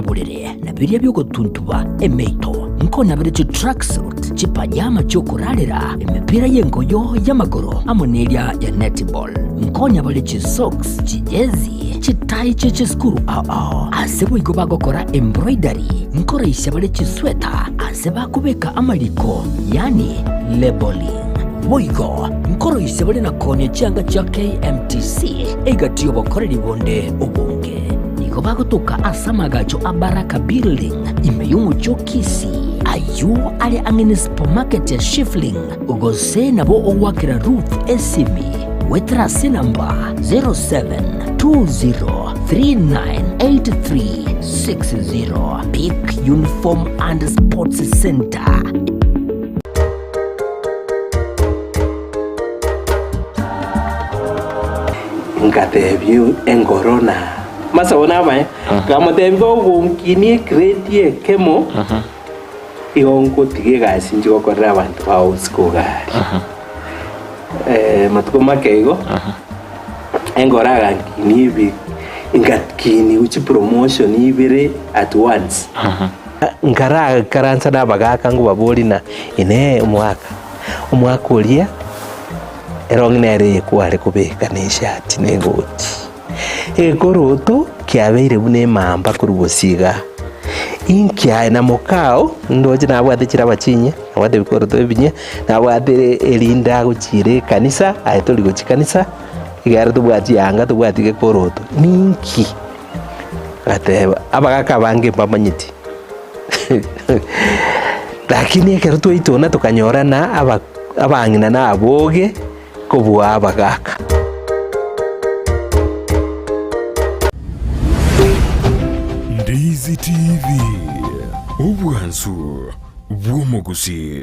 Borere na biria bi'ogotuntuba emeito, nkonabere chitracksuit, chipajama chi'okorarera, emepira y'engoyo y'amagoro amo neria ya netball. Nkonyabare chisocks, chijezi, chitai chie chisukuru ao ao. Ase boigo bagokora embroidery, nkoraisia bare chisweta ase bakobeka amariko, yaani labelling. Boigo nkoroisia bare na koonia chianga chia KMTC egati y'obokoreri bonde obonge. Nigo bagotoka ase amagacho a Baraka Building ime y'omochie o Kisii, ayio are ang'e ne supermarket ya Shifling, gose nabo ogoakera Ruth esimi goetera ase enamba 0720398360. Peak Uniform and Sports Centre. Ngatebia engoro na amasabo namaya, nkamotebia kogonkinia ekreti ekemo, igo ngotiga egasi inche gokorera abanto bao isiko iga aria. Matuko make igo, engoro agankinia ebi, ngakinigwa chipromotion ibere at once. Nkarakaransa na abagaaka nkobaboria na Inee, omwaka, omwaka oria erong'i nere eye kware kobeka na eshati na egoti? Egekoroto kiabeire buna emamba korwa bosio igaa. Inki aye na mokao ndoche nabwate chiraba chinyia, nabwate ebikoroto ebinyia, nabwate erinde agochiira ekanisa, aye tori gochia kanisa, ekiagera tobwati yanga tobwati gekoroto. Ninki? Agateba, abagaka abange mbamanyeti. Lakini ekero twaitona tokanyorana aba abang'ina na aboge kobua abagaka. Ndizi TV, obwansu bw'omogusii.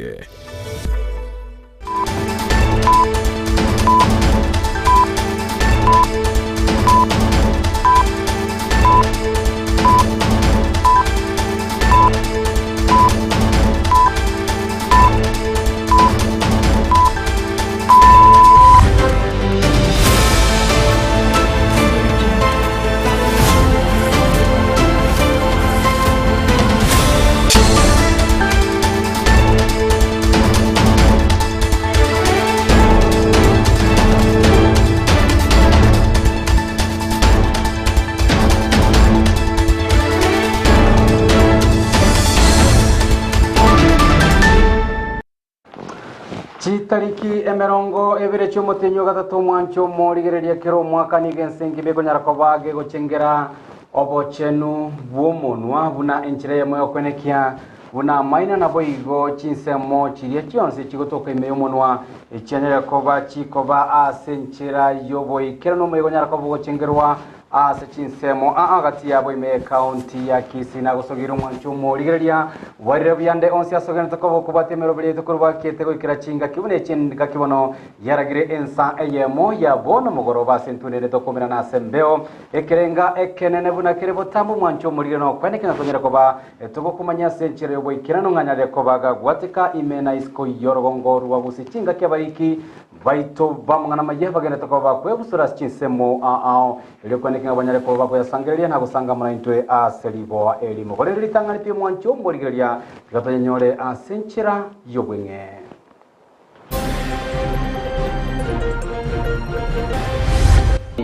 Chitariki emerongo ebere chi'omotenyi o gatato omwancho omorigereria kera omwaka nigo ense engima ekonyara koba gegochengera obochenu bw'omonwa buna enchera eyemo y'okwenekia Buna amaino naboigo chinsemo chiria chionsi chigotoka ime y'omonwa, echianyare koba chikoba ase enchera y'oboikeranu omoyega onyare koba ogochengerwa ase chinsemo aa gati yabo ime y'ekaunti ya Kisii. Nagosogeire omwancho omorigereria bwarire buyande onsi ase ogenderete koba okobwatia emeroberi yaito korwa bwakiete goikera chingaki buna echingaki bono yaragire ensa eyemo ya bono mogoroba ase entunde ende tokomerana ase embeo ekerenga ekenene buna kere botambe omwancho omorigereria nokwenekina tonyare koba Togokumanya ase enchera y'oboikeranu ng'a nyare koba gagwateka ime na isiko y'orogongo rwa gose chingaki abariki baito b'amang'ana amaya bagenderete koba bakwegusura ase chinsemo ao, erio kweneke ng'a banyare koba bakoyasangereria na gosanga amo naintwe ase rigoa erimo. Korende ritang'ani pi omwancho omorigereria, tiga toyenyore ase enchera y'obweng'e.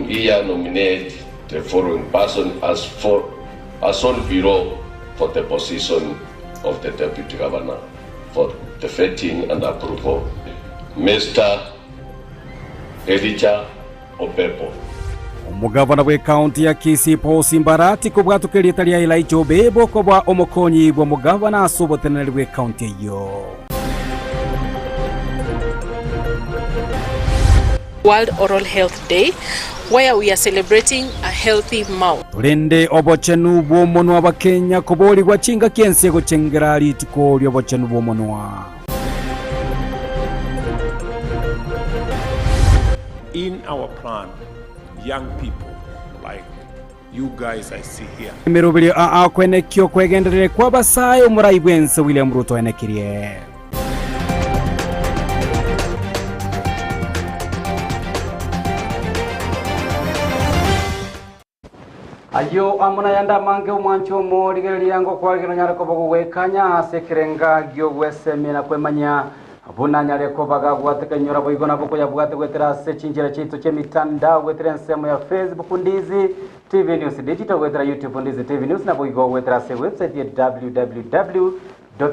Here nominate the following person as for as on below for the position of the Deputy Governor for the vetting and approval, Mister Elijah Opepo. Omogavana bw'ekaunti ya Kisii Paul Simbarati kobwatoka erieta ria Elijah Obebo koba omokonyi bw'omogavana ase oboteneneri bw'ekaunti eyio. World Oral Health Day where we are celebrating a healthy mouth. Torende obochenu bw'omonwa Abakenya koborigwa chingaki ense egochengera rituko ri'obochenu bw'omonwa. In our plan, young people like you guys I see here. Emeroberio aa okwenekio okwegendereria kw'abasae omorai bw'ense William Ruto aenekirie. Ayio amo nayande amange omwanche omorigereria ngokwarigena onyare koba ogwekanya ase ekerenga gi'ogwesemia na kwemanyia, buna anyare koba gabwate kainyora boigo nabo koyabwate goetera ase chinchera chiaito chi'emitandao goetera ensemo ya Facebook Ndizi TV News Digital goetera YouTube Ndizi TV News naboigo goetera ase website ya www.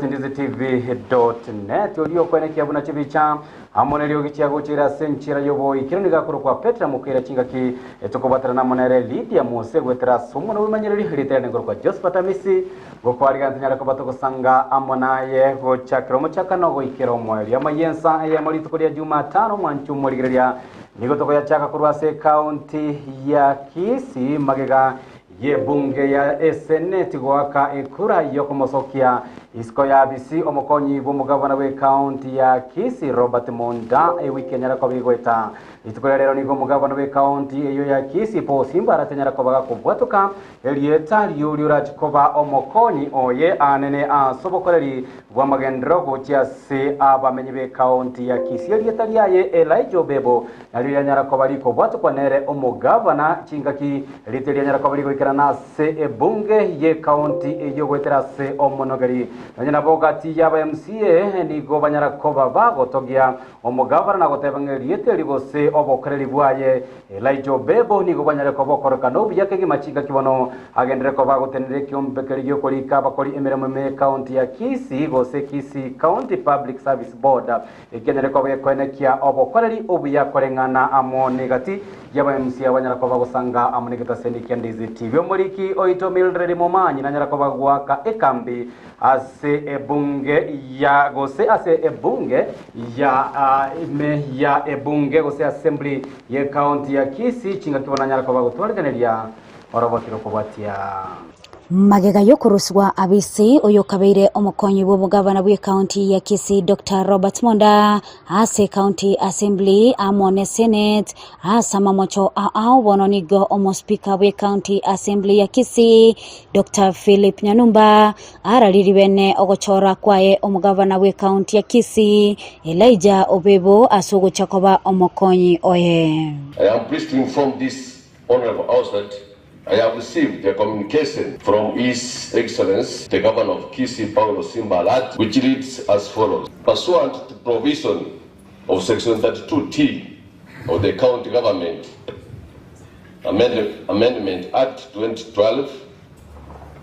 .ndizitv.net Oria okwenekia buna chibicha amo neriogi chiagocheire ase enchera y'oboikero nigo akorokwa Petra Mokeira chingaki etokobwaterana amo nere Lydia Mose goetera ase omwana bw'emanyereri erieta riane nkorokwa Josephat Amisi gokwariga ntonyare koba togosanga amo naye gochakera omochakano goikera omoerio amaiyo ensa eyemo rituko ria Jumatano omwancho omorigereria nigo tokoyachaka korwa ase ekaunti ya Kisii magega Y'ebunge ya Eseneti goaka ekura y'okomosokia isiko ya abisi omokonyi bw'omogabana bw'ekaunti ya Kisii Robert Monda ewiki enyare koba egoeta. Rituko ria rero nigo omogabana bw'ekaunti eyio ya Kisii Paul Simba aratanyare koba gakobwatoka erieta ri'oria orache koba omokonyi oye anene ase obokoreri bw'amagenderero gochia ase abamenyi b'ekaunti ya Kisii erieta riaye Elijah Obebo Nario rianyara koba rikobwatokwa nere omogavana chingaki rite rianyara koba rigoikerana ase ebunge y'ecounty eyio goetera ase omonogeri. Nonya nabo gati y'aba MCA nigo banyara koba bagotogia omogavana na goteba ng'a erieta eri gose obokoreri bwaye Elijah Obebo nigo bwanyare koba okorekana obuya kegima chingaki bono agenderere koba agotenenera ekiombe keria giokorika abakori emeremo ime y'ecounty ya Kisii gose Kisii County Public Service Board. Ekianyare koba gekoenekia obokoreri obuya koreng'ana amo negati y'abaemusi abanyara koba gosanga amo negetaseni kia Ndizi TV. Omoriki oito Mildred Momanyi nanyara koba goaka ekambi ase ebunge ya gose ase ebunge ya ime ya ebunge gose assembly ye county ya Kisii chingaki bono nanyara koba gotwarigeneria oroboti rokobwatia. Magega y'okorusigwa abisi, oyokabeire omokonyi bw'obogavana bw'ecounty ya Kisii Doctor Robert Monda ase County Assembly amo ne Senate ase amamocho ao bono nigo omospika bw'ecounty Assembly ya Kisii Doctor Philip Nyanumba arariri bene ogochora kwaye omogavana bw'ecounty ya Kisii Elijah Obebo ase ogocha koba omokonyi oye. I am pleased to inform this Honourable House that I have received a communication from His Excellency the Governor of Kisii Paulo Simba Alati which reads as follows, Pursuant to provision of section 32T of the County Government Amendment Act 2012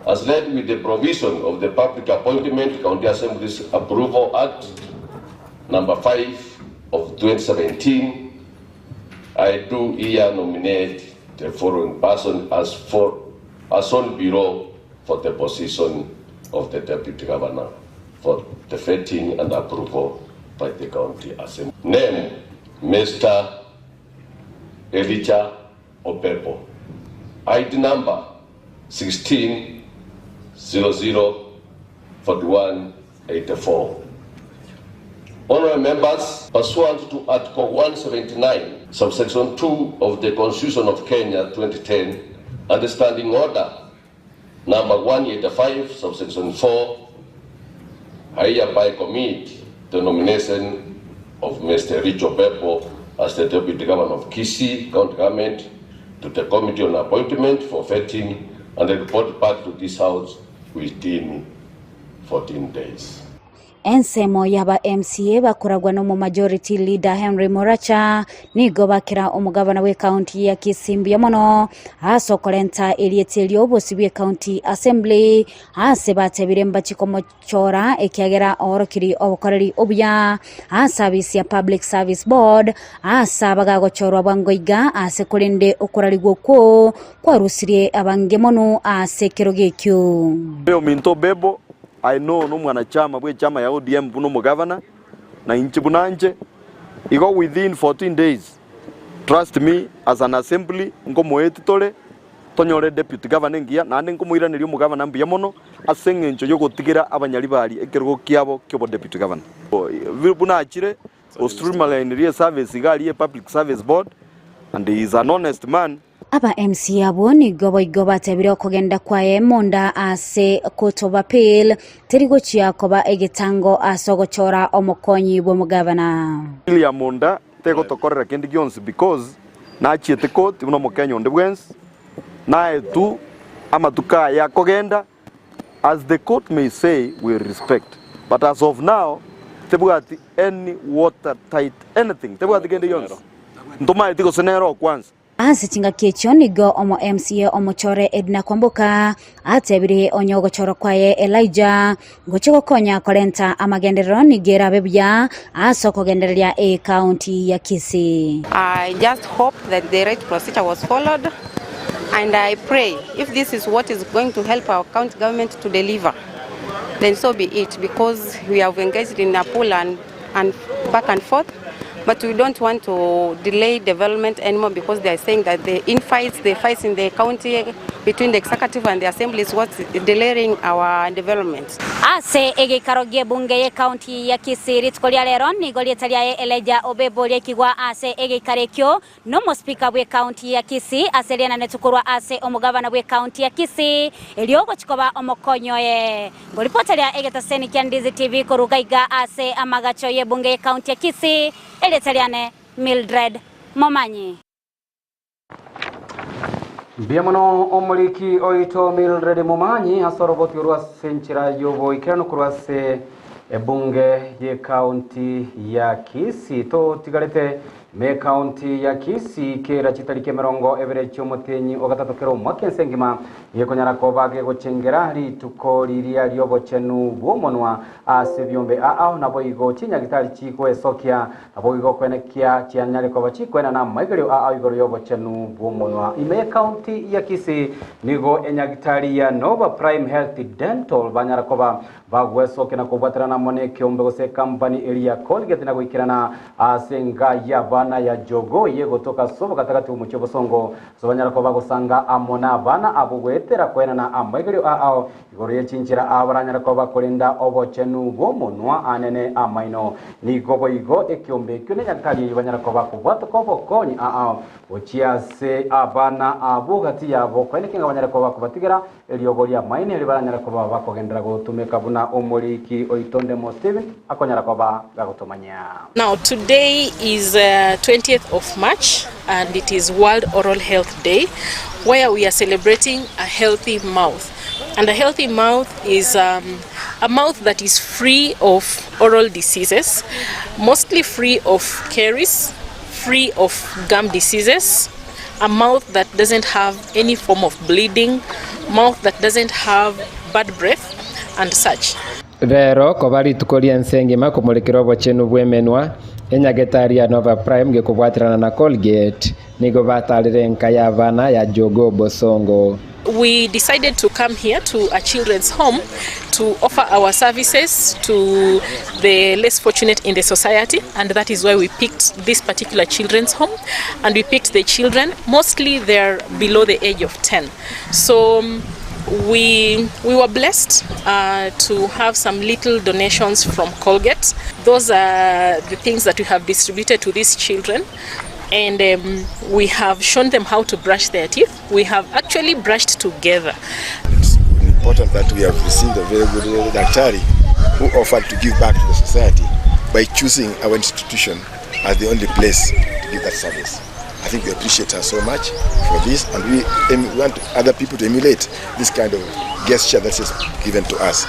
as led with the provision of the Public Appointment County Assemblies Approval Act number 5 of 2017 I do here nominate the following person as for as on bureau for the position of the deputy governor for the vetting and approval by the county assembly. Name Mr. Elijah Opepo. ID number 16 00 41 84. Honourable members, pursuant to Article 179, subsection 2 of the Constitution of Kenya 2010 and the Standing Order number 185, subsection 4, I hereby commit the nomination of Mr. Richard Opepo as the Deputy Governor of Kisii County Government to the Committee on Appointment for vetting and the report back to this House within 14 days. Ensemo y'aba MCA bakoragwa n'Omomajority Leader Henry Moracha nigo bakera omogabana bw'ecounty ya Kisii mbuya mono ase okorenta erieta erio obosi bw'ecounty assembly ase batebire mbachie komochora ekiagera oorokiri obokoreri obuya ase abisi ya Public Service Board ase abagagochorwa bwango iga ase korende okorarigwa okwo Kwarusirie abange mono ase ekerogo ekio. Ominto Bebo, aye nomwanachama bw'echama ya ODM buna omogavana, na inche buna nche, igo within 14 days, trust me as an assembly nkomoeti tore, tonyore deputy governor engiya, naende nkomoiraneria omogavana mbuya mono ase eng'encho yogotigera abanyaribari ekerogo kiabo kiobo deputy governor. Buna achire o streamline rie service iga aria public service board and he is an honest man. Aba MC abwo nigo boigo batebire okogenda kwaye monda ase Court of Appeal teri gochia koba egetango ase ogochora omokonyi bw'omogavana. Appeal ya monda tegotokorera kende gionsi because nachiete court buna omokenya onde bwensi. Naetwe amatuko aya akogenda, as the court may say we respect, but as of now tebwati any water tight anything, tebwati kende gionsi, ntomaeti gose nere okwansa. Ase chingaki echio nigo omo MCA omochore Edna Kwamboka atebirie onye ogochorwa kwaye Elijah ngochia gokonya korenta amagenderero nigo erabe buya ase okogendereria ecounty ya Kisii. I just hope that the right procedure was followed and I pray if this is what is going to help our county government to deliver then so be it because we have engaged in a pull and, and back and forth but we don't want to delay development anymore because they are saying that the infights, the fights in the county between the executive and the assembly is what's delaying our development. Ase egeikaro gi'ebunge y'ecounty ya Kisii rituko ria rero nigo rieta riaye Elijah Obebo riaikigwa ase egeikaro ekio Nomospika bw'ecounty ya Kisii ase riananetwe korwa ase omogabana bw'ecounty ya Kisii erio ogochia koba omokonyi oye. Ngoripoteria egetaseni kia Ndizi TV koruga iga ase amagacho y'ebunge y'ecounty ya Kisii, erieta riane Mildred Momanyi. Mbuya mono omoriki oito Mildred Momanyi ase oroboti orwo ase enchera y'oboikeranu korwa ase ebunge y'ecounty ya Kisii. Totigarete M'Ekaunti ya Kisii kera chitariki 20 chi'omotienyi o gatato kera omwaka ense engima gekonyara koba gegochengera rituko riria ri'obochenu bw'omonwa ase ebiombe aao naboigo chinyagitari chigoesokia naboigo kwenekia chianyare koba chikoenana amaigerio aao igoro y'obochenu bw'omonwa. Ime y'Ekaunti ya Kisii nigo enyagitari ya Nova Prime Health Dental banyara koba Bagwesokia na kobwaterana amo nekeombe gose ekampani eria ya Colgate na goikerana ase enga y'abana ya Jogoo y'egotoka ase obogatagati bw'omochie obosongo, ase banyare koba bagosanga amo nabana abwo goetera koenana amaigerio ao igoro ye chinchera aa baranyare koba bakorenda obochenu bw'omonwa anene amaino. Nigo boigo ekeombe ekio nenyagitari eyio banyare koba bakobwatoka obokonyi ao gochia ase abana abwo gati yabo koeneki ng'a banyare koba bakobatigera Eriogo ri'amaene erio baranyare koba bakogenderera gotumeka buna omoriki oito Ndemo Stephen akonyara koba gagotomanyia. Now today is 20th of March and it is World Oral Health Day where we are celebrating a healthy mouth and a healthy mouth is um, a mouth that is free of oral diseases, mostly free of caries, free of gum diseases, a mouth that doesn't have any form of bleeding, mouth that doesn't have bad breath and such. Rero koba rituko ri'ense engima komorekera obochenu bw'emenwa, enyagetari ya Nova Prime gekobwaterana na Colgate nigo batarire enka y'abana ya Jogoo Bosongo. We decided to come here to a children's home to offer our services to the less fortunate in the society and that is why we picked this particular children's home and we picked the children mostly they're below the age of 10 so um, we we were blessed uh, to have some little donations from Colgate those are the things that we have distributed to these children and um, we have shown them how to brush their teeth we have actually brushed together It's important that we have received a very good daktari who offered to give back to the society by choosing our institution as the only place to give that service. I think we appreciate her so much for this and we, we want other people to emulate this kind of gesture that is given to us.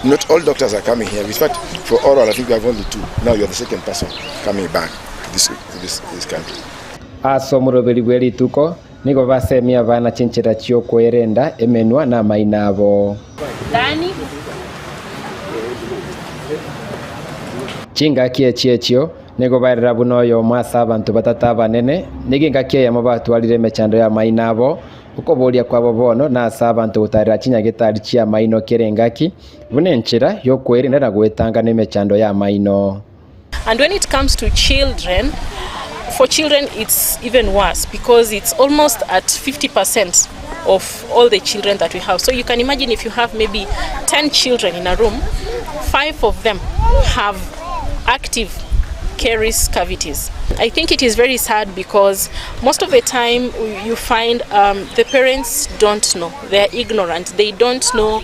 Not all doctors are coming here. In fact, for oral, I think we have only two. Now you're the second person coming back to this, to this, this country. Ase omoroberi bwe rituko nigo basemia abana chinchera chi'okwerenda emenwa na amaino abo. Chingaki echi echio nigo barera buna oyomo ase abanto batato abanene, nigo engaki eyemo batwarire emechando y'amaino abo. Okoboria kwabo bono nase abanto gotarera chinyagetari chi'amaino kera engaki, buna enchera y'okwerenda na gwetanga nemechando y'amaino. And when it comes to children, for children it's even worse because it's almost at 50% of all the children that we have. So you can imagine if you have maybe 10 children in a room, five of them have active caries cavities. I think it is very sad because most of the time you find um, the parents don't know. They are ignorant. They don't know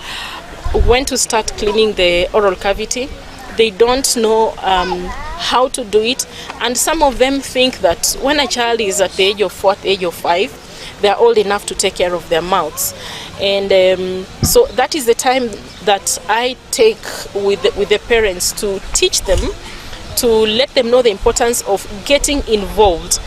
when to start cleaning the oral cavity. They don't know um, how to do it. And some of them think that when a child is at the age of 4, at the age of 5, They are old enough to take care of their mouths. And um, so that is the time that I take with the, with the parents to teach them, to let them know the importance of getting involved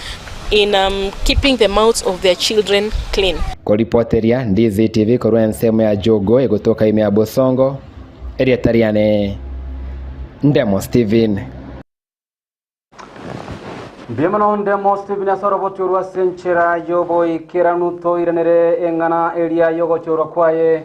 in um, keeping the mouths of their children clean. Koripoteria Ndizi TV korwa ensemo ya Jogo egotoka ime ya Bosongo, erieta riane Ndemo Steven. Mbuya mono Ndemo Steven ase orobochorwa ase enchera y'oboikeranu toiranere eng'ana eria y'ogochorwa kwaye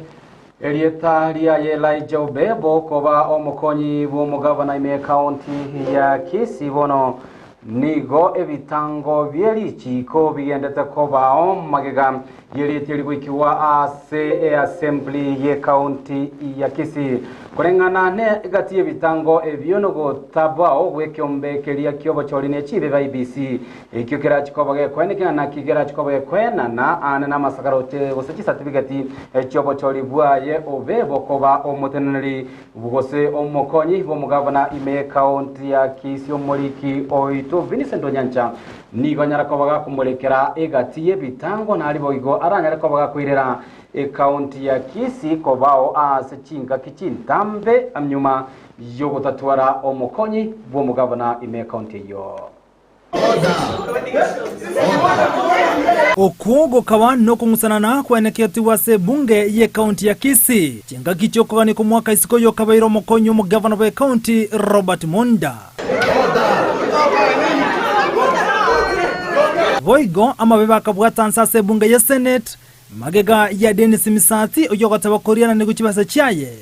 erieta riaye Elijah Obebo koba omokonyi bw'omogavana ime ekaunti ya Kisii bono Nigo ebitango bie richiiko bigendete kobao magega y'erieta eri goikigwa ase eassembly y'ecounty ya Kisii. Koreng'ana negati y'ebitango ebio nogotabao gw'ekeombe keria ki'obochori ne chibe ba IEBC ekio kerachi koba gekoenekina naki kerachi koba gekoenana aane namasakaroche gose chisatifiketi chi'obochori bwaye obe bokoba omoteneneri Gose omokonyi bw'omogavana ime y'ekaunti ya Kisii omoriki oito Vincent Onyancha nigo anyare koba gakomorekera egati y'ebitango nari boigo aranyare koba gakoirera ekaunti ya Kisii kobao ase chingaki chintambe nyuma yogotatwara omokonyi bw'omogavana ime y'ekaunti eyio. Okwo gokaba nokong'usanana kwaeneketigwe ase ebunge y'ekaunti ya Kisii chingaki chi'okogania kw'omwaka isiko oyokabeire omokonyi omogavana bw'ekaunti Robert Monda. Boigo amabe bakabwata nse ase ebunge ye Senate magega ya Dennis Misati oyogoteba koriananigwa chibesa chiaye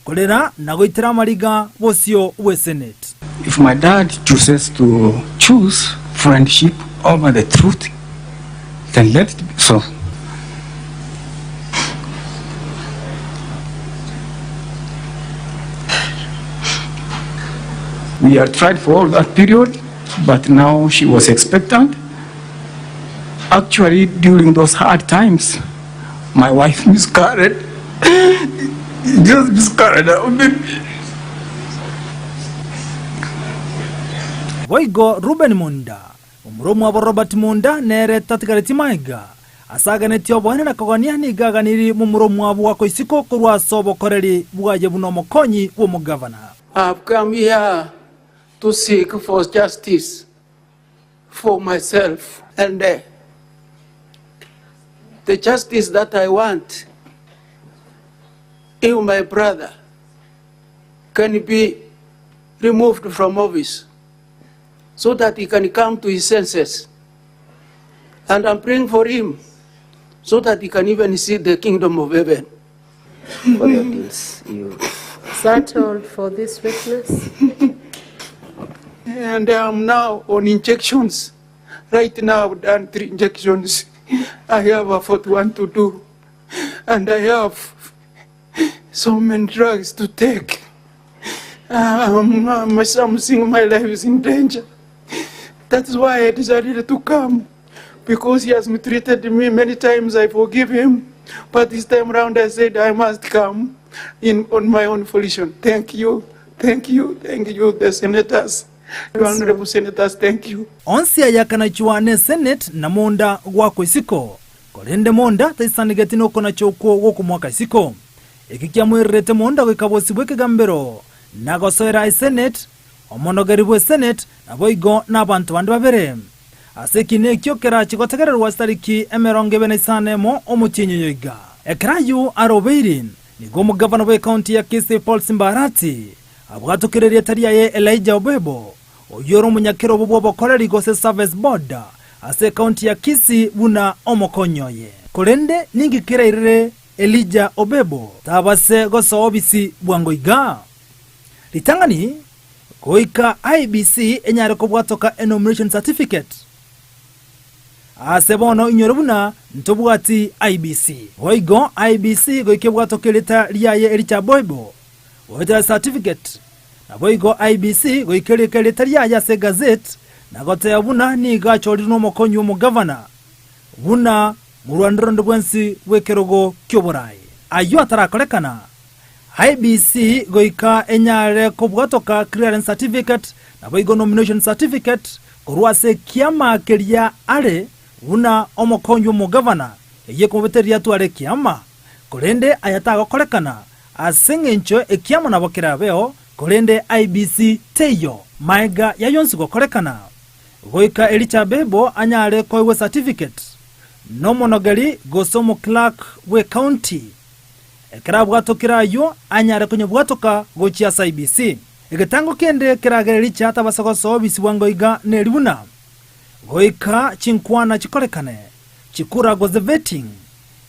Korera na goitera amariga bosio bw'eseneti. If my dad chooses to choose friendship over the truth, then let it be so. We had tried for all that period, but now she was expectant. Actually, during those hard times, my wife miscarried. Just miscarried our baby. Boigo Reuben Monda, omura omwabo Robert Monda, nere tatigareti magega, ase aganetie oboene na kogania nigo aganiri momura omwabo goakwa isiko korwa ase obokoreri bwaye buna omokonyi bw'omogavana. I have come here to seek for justice for myself and uh, the justice that I want if my brother can be removed from office so that he can come to his senses. And I'm praying for him so that he can even see the kingdom of heaven. For the audience, you. Is that all for this witness? And I'm now on injections. Right now, I've done three injections. I have a fourth one to do. And I have so many drugs to take. Um, I'm, something, my life is in danger. That's why I decided to come. Because he has mistreated me many times, I forgive him. But this time round, I said I must come in on my own volition. Thank you, thank you, thank you, the senators. The honorable senators, thank you. Onsi ayakanachwa ne Senate na Monda goakwa isiko, korende Monda taisanegeti nokonacha okwo gokomoaka isiko. Eki kiamoirerete Monda goika bosio bw'ekegambero na gosoera Esenate, omonogeri bw'Esenate, naboigo nabanto bande babere. Ase ekina ekio kerache gotegererwa chitariki 25 omotienyi oyo iga. Ekero ayio arobeire, nigo omogavana bw'ecounty ya Kisii Paul Simba Arati abwatokire erieta riaye Elijah Obebo, oyio ore omonyakerobo bw'obokoreri gose Service Board ase ecounty ya Kisii buna omokonyi oye. Korende ninki kerairere Elijah Obebo tabase gosoa obisi bwango iga? Ritang'ani Goika IEBC enyare kobwatoka enomination certificate. Ase bono inyore buna ntobwati IEBC. Boigo IEBC goika ebwatoke erieta riaye ericha Boibo goetera certificate. Naboigo IEBC goika erike erieta riaye ase egazette na goteba buna nigo achorirwe nomokonyi omogavana buna morwanire onde bwensi bw'ekerogo ki'oborai. Ayio atarakorekana, IEBC goika enyare kobwatoka clearance certificate naboigo nomination certificate korwa ase ekiama keria are. buna omokonyi bw'omogavana, eyio ekomobetereria atware ekiama. Korende aya tagokorekana, ase engencho ekiama nabo kerabeo, korende IEBC teiyo. Maega y'ayonsi gokorekana, goika Elicha Bebo anyare koegwa ecertificate nomonogeri gose omoclerk bw'ecounty. Ekero abwatokire ayio, anyare konyebwatoka gochia ase IEBC. Egetango kende keragere Elicha tabasa gosoa obisi bwango iga neri buna, Goika chinkwana chikorekane, chikura gose vetting,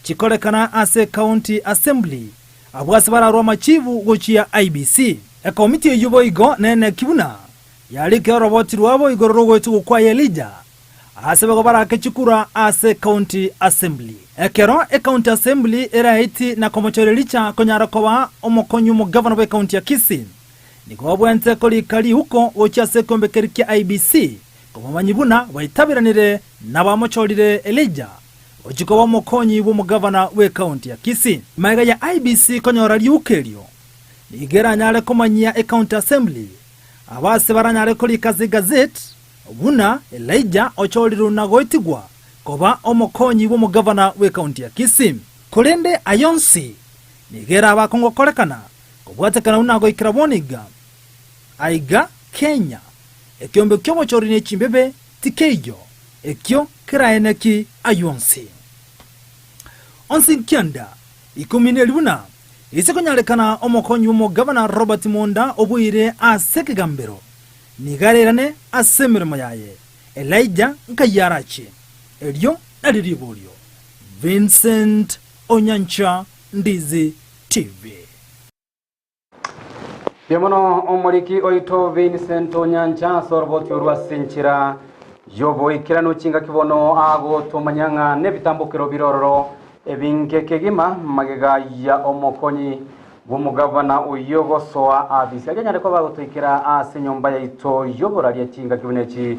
chikorekana ase County Assembly, abwo ase bararwe amachibu gochia IEBC. Ekomiti eyio boigo neneki buna yarikire oroboti rwabo igoro rw'ogoetigwa kwa Elijah, aase bego barake chikura ase County Assembly. Ekero Ecounty Assembly eraeti na komochora Elijah konyara koba omokonyi omogavana bw'ecounty ya Kisii, nigo babwenerete korika riuko gochia ase ekeombe kia IEBC komomanyi buna baitaberanire na bamochorire Elijah gochia koba omokonyi bw'omogavana bw'ecounty ya Kisii. Magega ya IEBC konyora riuko erio, nigo eranyare komanyia Ecounty Assembly abase baranyare korika ase egazeti buna Elijah ochorirwe na goetigwa koba omokonyi bw'omogavana bw'ecounty ya Kisii. Korende ayonsi nigo erabe akongokorekana kobwatekana buna goikera bono iga. Aiga Kenya, ekeombe ki'obochori ne chimbebe tikeiyo, ekio keraeneki ayio onsi. Onsi nkianda ikomi neri buna ise konyarekana omokonyi bw'omogavana Robert Monda oboire ase ekegambero, nigo arerane ase emeremo yaye, Elijah nkayio arache. Erio nario riborio. Vincent Onyancha, Ndizi TV. Mbuya mono omoriki oito Vincent Onyancha ase oroboti orwo ase enchera y'oboikeranu chingaki bono agotomanya ng'a nebitambokero bire ororo ebinge kegima magega ya omokonyi bw'omogavana oyio gosoa afisi aria anyare koba agotoikera ase enyomba yaito y'oboraria chingaki buna echi.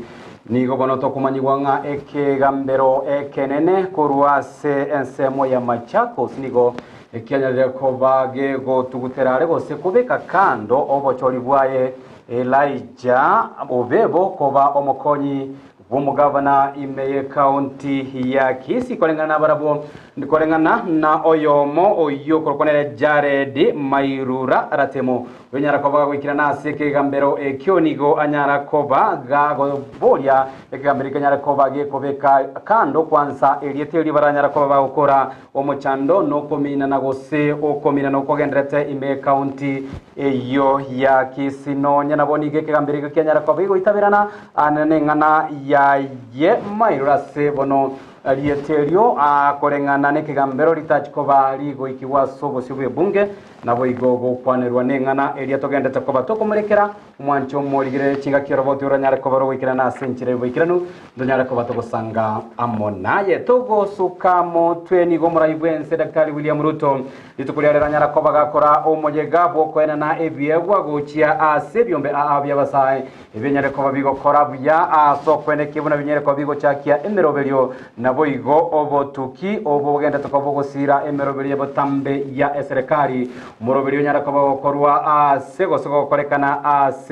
Nigo bono tokomanyigwa ng'a ekegambero ekenene korwa ase ensemo ya Machakos nigo Ekianyarire koba gegotugutera are gose kobeka kando obochori bwaye, Elijah Obebo koba omokonyi bw'omogavana ime y'ekaunti ya Kisii koreng'ana nabarabwo koreng'ana na oyomo oyio okorokwa nere Jared Mairura Ratemo Onyara koba gagoikerana ase ekegambero ekio nigo anyara koba gagoboria ekegambero kenyare koba gekobeka kando kwansa erieta erio baranyara koba bagokora Omochando nokominana gose okominana okogenderete ime ekaunti eyio ya Kisii. Nonya nabo nigo ekegambero ekio kianyara koba gegoitaberana ane neng'ana yaye mairoro ase bono rieta erio koreng'ana nekegambero ritachi koba rigoikigwa ase obosio bw'ebunge naboigo gokwanerwa neng'ana eria togendete koba tokomorekera Omwanche omorigere chingaki oroboti oranyare koba rogoikerana ase enchera y'oboikeranu, ntonyare koba togosanga amo naye. Togosuka motwe nigo omorai bw'ense Daktari William Ruto rituko riare ranyara koba gakora omoyega bw'okoenana ebiegwa gochia ase ebiombe aa bi'abasae ebianyare koba bigokora buya ase okwenekia buna binyare koba bigochakia emeroberio naboigo obotuki obo bogendete koba bogosiira emeroberio ya botambe ya eserekari. Omoroberio onyare koba gokorwa aase gose gokorekana aase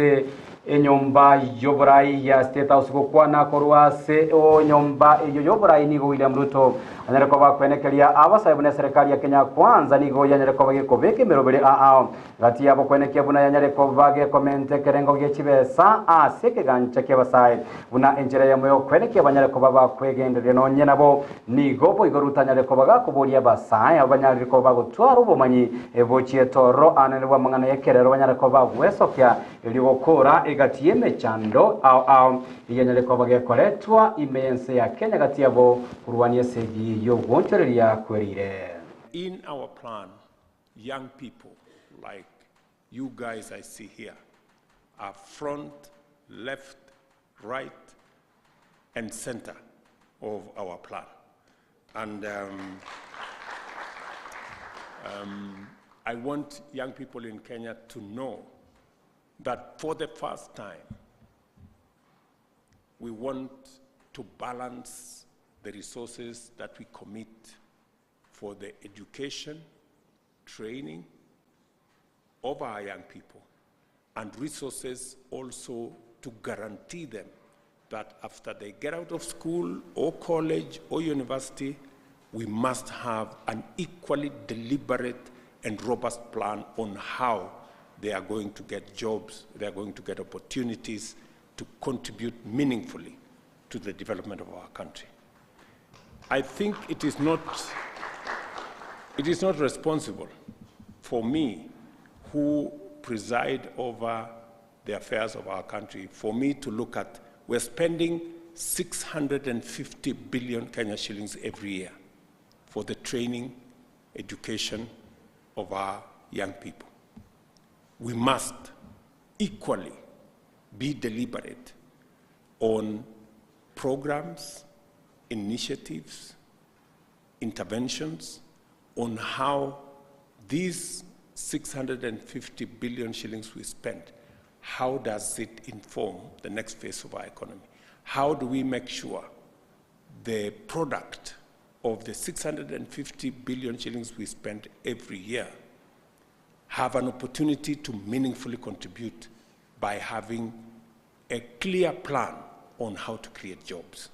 enyomba y'oborai ya State House gokwana korwa ase enyomba eyio y'oborai nigo William Ruto anyare koba akwenekeria abasae buna eserekari ya Kenya Kwanza nigo yanyare koba gekobeka emeroberio ao gati yabo kwenekia buna yanyare koba gekomenta ekerengo gie chibesa ase ekegancha kiabasae buna enchera eyemo yokwenekia banyare koba bakwegendereria nonye nabo Nigo boigo Ruto anyare koba gakoboria abasae abo banyarire koba bagotwara obomanyi bochiete ororo anene bw'amang'ana y'ekerero banyare koba bagwesokia erio gokora egati y'emechando ao ao eyio enyare koba gekoretwa ime y'ense ya Kenya gati yabo korwania esegi y'ogwonchoreria kwerire. In our plan, young people like you guys I see here are front, left, right, and center of our plan. And um, um, I want young people in Kenya to know that for the first time, we want to balance the resources that we commit for the education, training of our young people, and resources also to guarantee them that after they get out of school or college or university, we must have an equally deliberate and robust plan on how they are going to get jobs, they are going to get opportunities to contribute meaningfully to the development of our country. I think it is not, it is not responsible for me, who preside over the affairs of our country, for me to look at we're spending 650 billion Kenya shillings every year for the training, education of our young people. We must equally be deliberate on programs, initiatives, interventions on how these 650 billion shillings we spend, how does it inform the next phase of our economy? How do we make sure the product of the 650 billion shillings we spend every year have an opportunity to meaningfully contribute by having a clear plan on how to create jobs?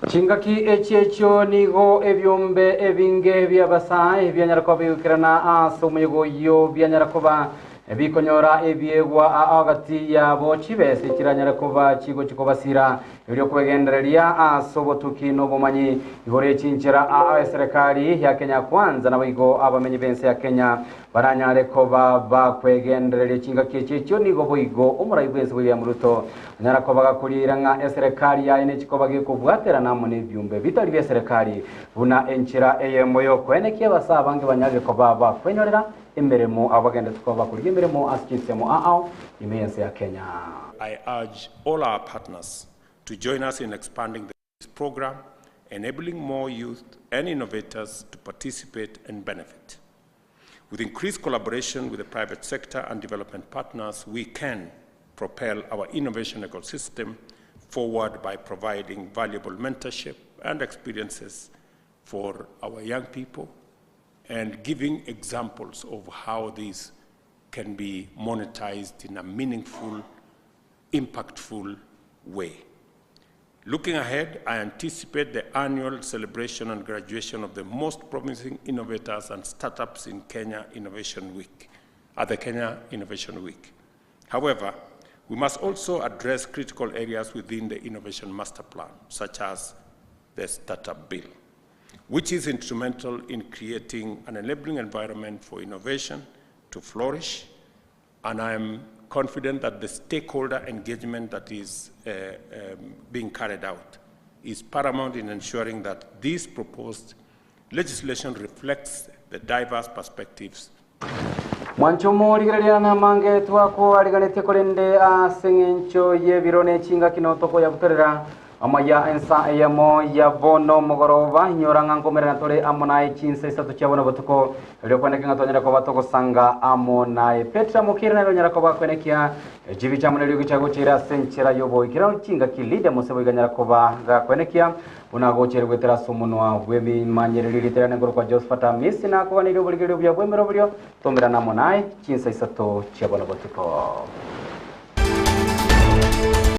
Chingaki echi echio nigo ebiombe ebinge bi'abasae bianyara koba bigoikerana ase omoyega oyio bianyara koba bikonyora ebiegwa agati yabo chibesa chiranyara koba chigochi kobasira erio kwegendereria ase obotuki na obomanyi igoro echinchera aa eserekari ya Kenya Kwanza naboigo abamenyi b'ense ya Kenya baranyare koba bakwegendereria chingaki echi echio nigo boigo omorai bw'ense William Ruto anyara koba gakorira ng'a eserekari yaye nechikoba gekobwaterana amo na ebiumbe bitari bia eserekari buna enchera eyemo yokwenekia abasa abange banyarire koba bakwenyorera emeremo abagendete koba bakorigia emeremo ase chinsemo ao ime y'ense ya Kenya. I urge all our partners to join us in expanding this program, enabling more youth and innovators to participate and benefit. With increased collaboration with the private sector and development partners, we can propel our innovation ecosystem forward by providing valuable mentorship and experiences for our young people and giving examples of how these can be monetized in a meaningful, impactful way. Looking ahead, I anticipate the annual celebration and graduation of the most promising innovators and startups in Kenya Innovation Week, at the Kenya Innovation Week. However, we must also address critical areas within the Innovation Master Plan, such as the Startup Bill, which is instrumental in creating an enabling environment for innovation to flourish, and I am confident that the stakeholder engagement that is being carried out is paramount in ensuring that this proposed legislation reflects the diverse perspectives. Mwancho rigereria namange twako ariganete korende ase eng'encho y'ebiro n'echingaki notokoyabutorera amaya ensa eyemo ya bono mogoroba inyora ng'a nkomerana tore amo naye chinsa isato chia bono botuko erio kweneke ng'a twanyara koba togosanga amo naye Petra Mukira nero onyara koba kwenekia echibi chia mono eriogi chiagochera ase enchera y'oboikera chingaki Lydia Mosebo iganyara koba gakwenekia buna gochera gwetera ase omonwa bw'emimanyereri riterane nkoro kwa Josephat Amisi nakoganirie oborigereria buya bw'emero borio tomerana amo naye chinsa isato chia bono botuko.